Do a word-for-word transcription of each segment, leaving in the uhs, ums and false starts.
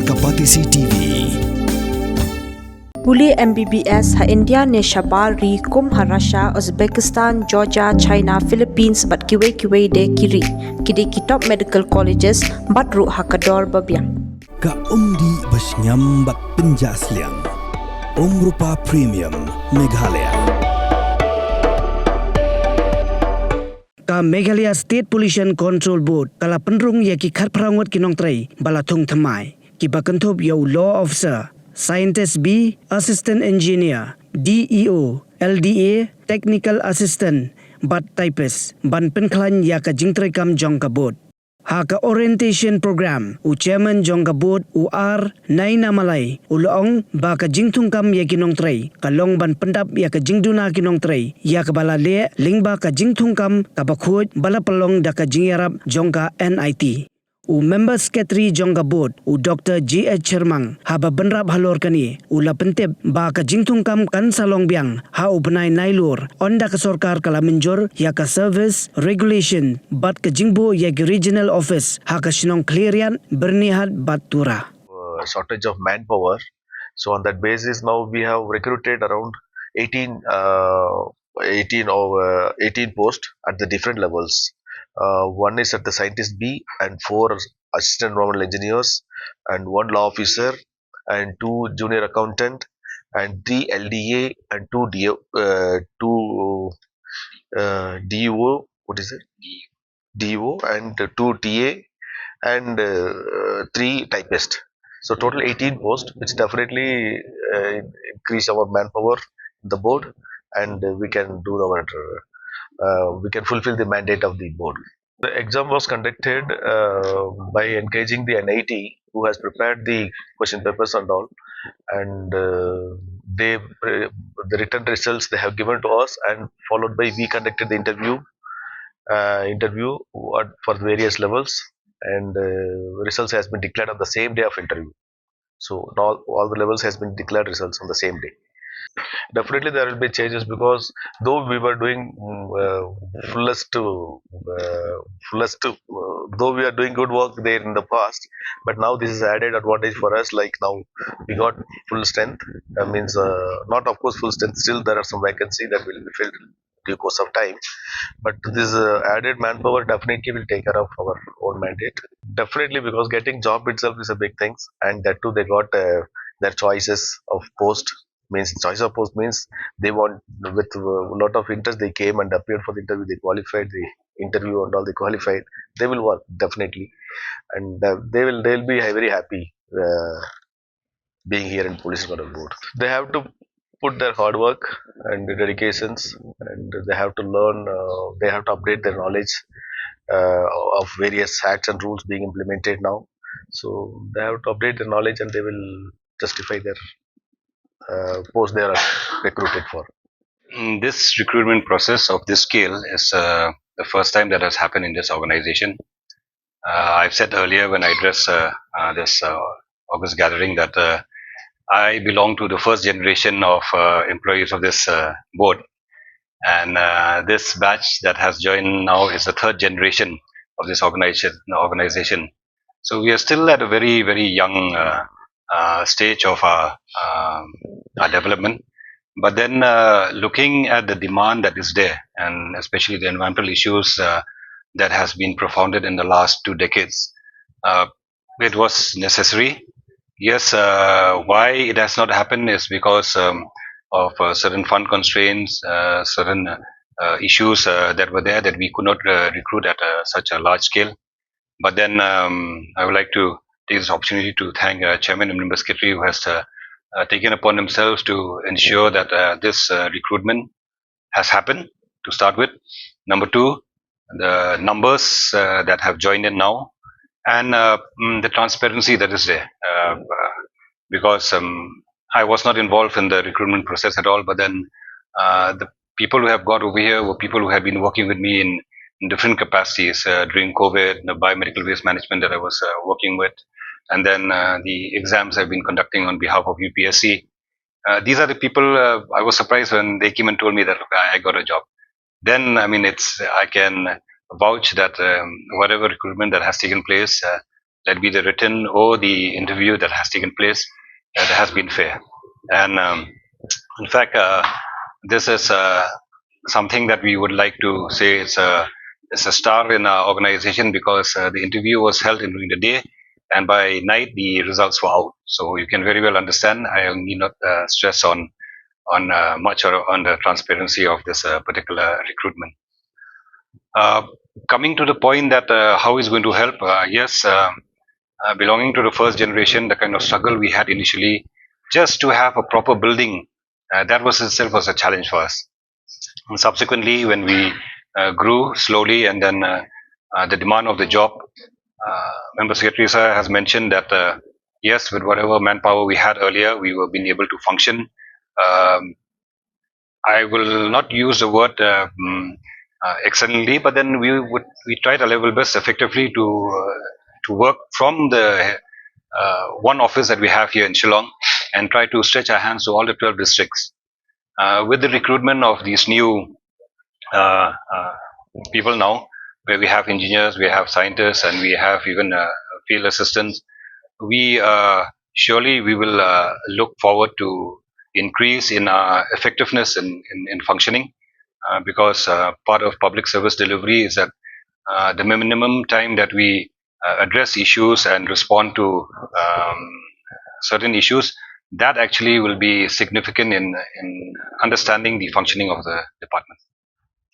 Kapatisi T V. Pule M B B S ha India ne shabar ri kum ha Russia, Uzbekistan, Georgia, China, Philippines bad kiwei kiwei de ki ri. Ki dei ki top medical colleges bad ruh ha ka dor ba biang. Ka umdih ba shngiam bad pynjah sliang. Umrupa Premium Meghalaya. Ka Meghalaya State Pollution Control Board ka la pynrung ïa ki khatphra ngut ki nongtrei ba la thung thymmai, kiba kynthup ïa u Law Officer, Scientist B, Assistant Engineer, D E O, L D A, Technical Assistant bad Typist ban pynkhlaiñ ïa ka jingtreikam jong ka board. Ha ka orientation program, u chairman jong ka board, u R Naina Malai, u la ong ba ka jingthungkam ïa ki nongtrei ka long ban pyndap ïa ka jingduna ki nongtrei ïa kaba la leh lyngba ka jingthungkam kaba khuid ba la pynlong da ka jingïarap jong ka N I T. U member secretary jong ka board, u Doctor J H Chyrmang, haba bynrap halor kane, u la pyntip ba ka jingthungkam kan sa long biang ha u bnai Nailur, ynda ka sorkar ka la mynjur ïa ka Service Regulation bad ka jingbuh ïa ki regional office ha ka shnong Khliehriat, Byrnihat bad Tura. Uh, shortage of manpower. So on that basis, now we have recruited around eighteen, uh, eighteen or, uh, eighteen posts at the different levels. Uh, one is at the scientist B and four assistant environmental engineers and one law officer and two junior accountant and three L D A and two D O, uh, two, uh, D U O, what is it? D O and two T A and, uh, three typist. So total eighteen posts, which definitely, uh, increase our manpower in the board, and we can do our, uh, we can fulfill the mandate of the board. The exam was conducted, uh, by engaging the N I T, who has prepared the question papers and all, and, uh, they, uh, the written results they have given to us, and followed by we conducted the interview, uh, interview at, for various levels, and, uh, results has been declared on the same day of interview. So all, all the levels has been declared results on the same day. Definitely there will be changes, because though we were doing, mm, uh, fullest to, uh, fullest to, uh, though we are doing good work there in the past, but now this is added advantage for us. Like, now we got full strength. That means, uh, not, of course, full strength. Still, there are some vacancy that will be filled due course of time. But this, uh, added manpower definitely will take care of our own mandate. Definitely, because getting job itself is a big thing, and that too they got, uh, their choices of post. Means choice of post means they want, with a lot of interest they came and appeared for the interview. They qualified, the interview and all, they qualified. They will work definitely, and, uh, they will, they'll be very happy, uh, being here in Police Record Board. They have to put their hard work and dedications, and they have to learn, uh, they have to update their knowledge, uh, of various acts and rules being implemented now. So they have to update their knowledge, and they will justify their, uh, post they are recruited for. Mm, this recruitment process of this scale is, uh, the first time that has happened in this organization. Uh, I've said earlier when I addressed, uh, uh, this, uh, August gathering that, uh, I belong to the first generation of, uh, employees of this, uh, board. And, uh, this batch that has joined now is the third generation of this organization. organization. So we are still at a very, very young, uh, uh, stage of our, um, our development. But then, uh, looking at the demand that is there, and especially the environmental issues, uh, that has been profounded in the last two decades, uh, it was necessary. Yes, uh, why it has not happened is because, um, of, uh, certain fund constraints, uh, certain, uh, issues, uh, that were there that we could not, uh, recruit at, uh, such a large scale. But then, um, I would like to take this opportunity to thank, uh, Chairman and Member Secretary, who has, uh, uh, taken upon themselves to ensure that, uh, this, uh, recruitment has happened to start with. Number two, the numbers, uh, that have joined in now, and, uh, mm, the transparency that is there. Uh, uh, because, um, I was not involved in the recruitment process at all, but then, uh, the people who have got over here were people who had been working with me in, in different capacities, uh, during COVID, the biomedical waste management that I was, uh, working with, and then, uh, the exams I've been conducting on behalf of U P S C. Uh, these are the people, uh, I was surprised when they came and told me that, "Look, I, I got a job." Then, I mean, it's, I can vouch that, um, whatever recruitment that has taken place, uh, let be the written or the interview that has taken place, uh, that has been fair. And um, in fact, uh, this is uh, something that we would like to say is a, is a star in our organization, because uh, the interview was held during the day, and by night the results were out. So you can very well understand. I need not uh, stress on on uh, much or on the transparency of this uh, particular recruitment. Uh, coming to the point that uh, how is going to help, uh, yes, um, uh, belonging to the first generation, the kind of struggle we had initially just to have a proper building, uh, that was itself was a challenge for us. And subsequently, when we uh, grew slowly, and then uh, uh, the demand of the job, uh, Member Secretary sir has mentioned that uh, yes, with whatever manpower we had earlier, we were being able to function. Um, I will not use the word uh, mm, uh, excellently, but then we would we tried our level best effectively to uh, to work from the uh, one office that we have here in Shillong and try to stretch our hands to all the twelve districts. Uh, with the recruitment of these new uh, uh, people now, where we have engineers, we have scientists, and we have even uh, field assistants, we uh, surely we will uh, look forward to increase in our effectiveness in, in, in functioning, uh, because uh, part of public service delivery is that uh, the minimum time that we uh, address issues and respond to um, certain issues, that actually will be significant in, in understanding the functioning of the department.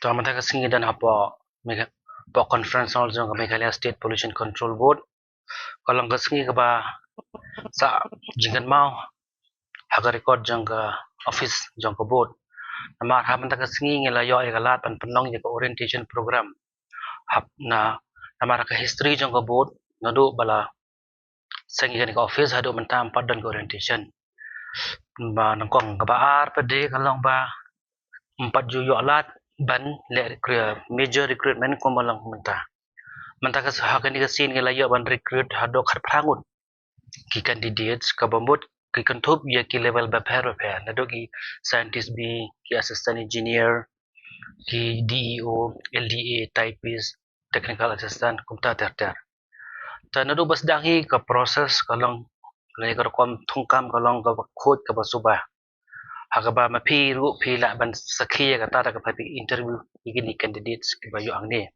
To mynta ka sngi don hapoh Megha- hapoh conference hall jong ka Meghalaya State Pollution Control Board, ka long ka sngi kaba sa jingkynmaw ha ka record jong ka office jong ka board. Namar ha mynta ka sngi ngi la ïoh ïa ka lad ban pynlong ïa ka orientation program. Hap na namar ka history jong ka board, naduh ba la seng ïa kane ka office haduh mynta ym pat don ka orientation. Ba nyngkong kaba ar pat de ka long ba ym pat ju ïoh lad ban leh recruit- major recruitment kumba long mynta. Mynta ka ha kane ka sien ngi la ïoh ban recruit haduh khatphra ngut ki candidates, kaba mut ki kynthup ïa ki level bapher bapher, naduh ki scientist B, ki assistant engineer, ki D E O, L D A, typist, technical assistant, kumta ter ter. Te naduh ba sdang hi ka process ka long, lane ka rukom thungkam ka long kaba khuid kaba suba. Ha kaba ma phi ruh phi lah ban sakhi ïa kata da kaba phi interview ïa kine candidates kiba ïoh hangne.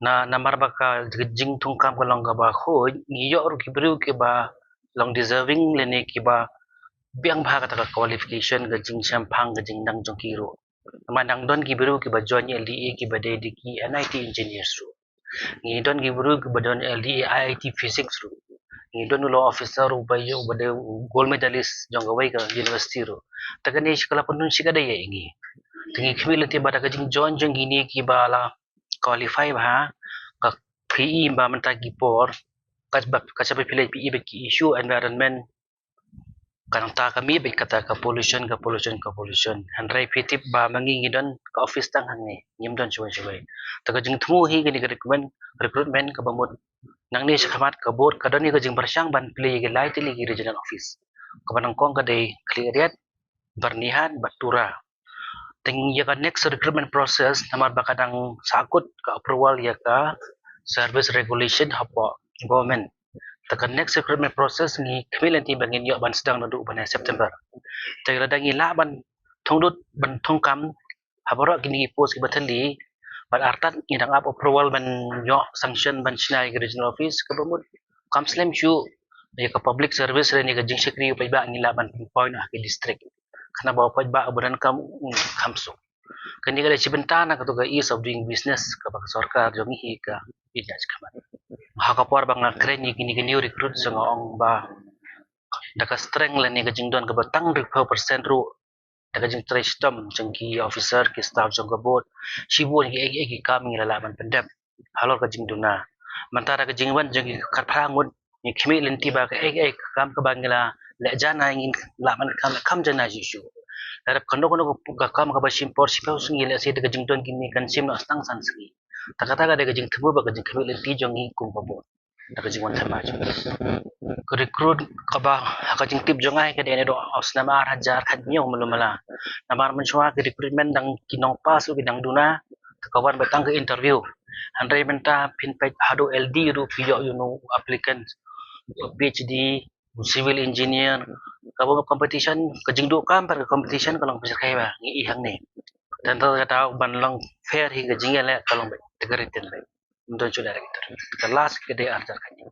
Na namar ba ka jingthungkam ka long kaba khuid, ngi ïoh ruh ki briew kiba long deserving lane kiba biang bha kata ka qualification, ka jingshemphang, ka jingnang jong ki ruh. Namar dang don ki briew kiba join L D A kiba dei da ki N I T engineers ruh. Ngi don ki briew kiba don L D A I I T physics ruh. Ngi don u law officer uba ïoh uba dei u gold medalist jong kawei ka university ruh. Te kane shi ka la pyndon shikatdei ïa ngi. Te ngi khmih lynti ba da ka jingjoin jong kine kiba la qualify bha, ka phi i ba mynta ki por ka ba ka shaba phi leit phi i ba ki issue environment, ka nangta ka mih beit kata ka pollution, ka pollution, ka pollution. Hynrei phi tip ba ma ngi ngi don ka office tang hangne, ngim don shawei shawei. Te ka jingthmu hi kane ka recruitment, recruitment kaba mut nangne shakhmat ka board ka don ïa ka jingpyrshang ban plie ïa ki lai tylli ki regional office. Kaba nyngkong ka dei Khliehriat, Byrnihat bad Tura. Te ïa ka next recruitment process namar ba ka dang sahkut ka approval ïa ka service regulation hapoh government. Te ka next recruitment process ngi khmih lynti ba ngin ïoh ban sdang naduh u bnai September. Te lada ngi lah ban thung lut ban thungkam ha baroh kine ki post kiba thylli bad artat ngi dang ap approval ban ïoh sanction ban shna ïa ki regional office, kaba mut kam slem shuh ïa ka public service lane ïa ka jingshakri u paidbah ngi lah ban pinpoint ha ki district. Khnang ba u paidbah uba donkam un kham suk. Kane ka dei shi bynta na kato ka ease of doing business kaba ka sorkar jong ngi hi ka pynïaid shakhmat. Ha ka por ba nga kren ïa kine ki new recruits nga ong ba da ka strength lane ka jingdon kaba tang hynriewphew percent ruh, da ka jingtrei shitom jong ki officer, ki staff jong ka board, shibun ki ei ei ki kam ngi la lah ban pyndep halor ka jingduna. Mynta da ka jingwan jong ki khatphra ngut ngi khmih lynti ba ka ei ei ka kam kaba ngi la leh janai ngin lah ban kham kham janai shuh shuh. Lada kano kano ka kam kaba shim por shiphew sngi, lehse da ka jingdon kine kan shim noh tang san sngi. Te kata ka dei ka jingthmu bad ka jingkhmih lynti jong ngi kum ka board. Da ka jingwan thymmai jong ngi. Ka recruit kaba ha ka jingtip jong nga ka dei naduh u snem ar hajar khathynñiew malu mala. Namar mynshuwa ka recruitment dang ki nongpass ruh ki dang duna, te ka wan beit tang ka interview. Hynrei mynta phin peit haduh L D ruh phi ïoh, you know, applicants, PhD, civil engineer, kaba competition, ka jingduh kam bad ka competition ka long pyrshah ba ngi i hangne. Tang kata ban long fair hi ka jingïaleh ka long ba te ka rit ten ba. Don shu director. Ka last ka dei arjar kanya.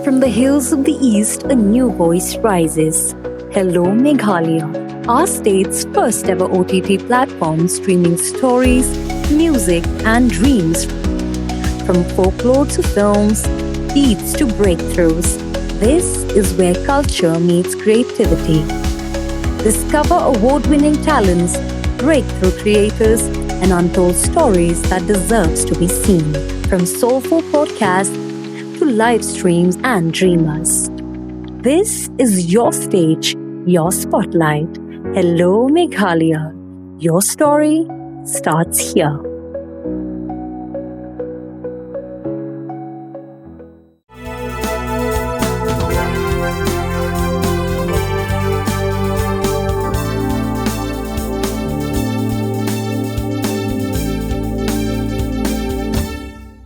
From the hills of the East, a new voice rises. Hello Meghalaya, our state's first ever O T T platform streaming stories, music, and dreams. From folklore to films, beats to breakthroughs, this is where culture meets creativity. Discover award winning talents, breakthrough creators, and untold stories that deserves to be seen. From soulful podcasts to live streams and dreamers. This is your stage, your spotlight. Hello Meghalaya. Your story starts here.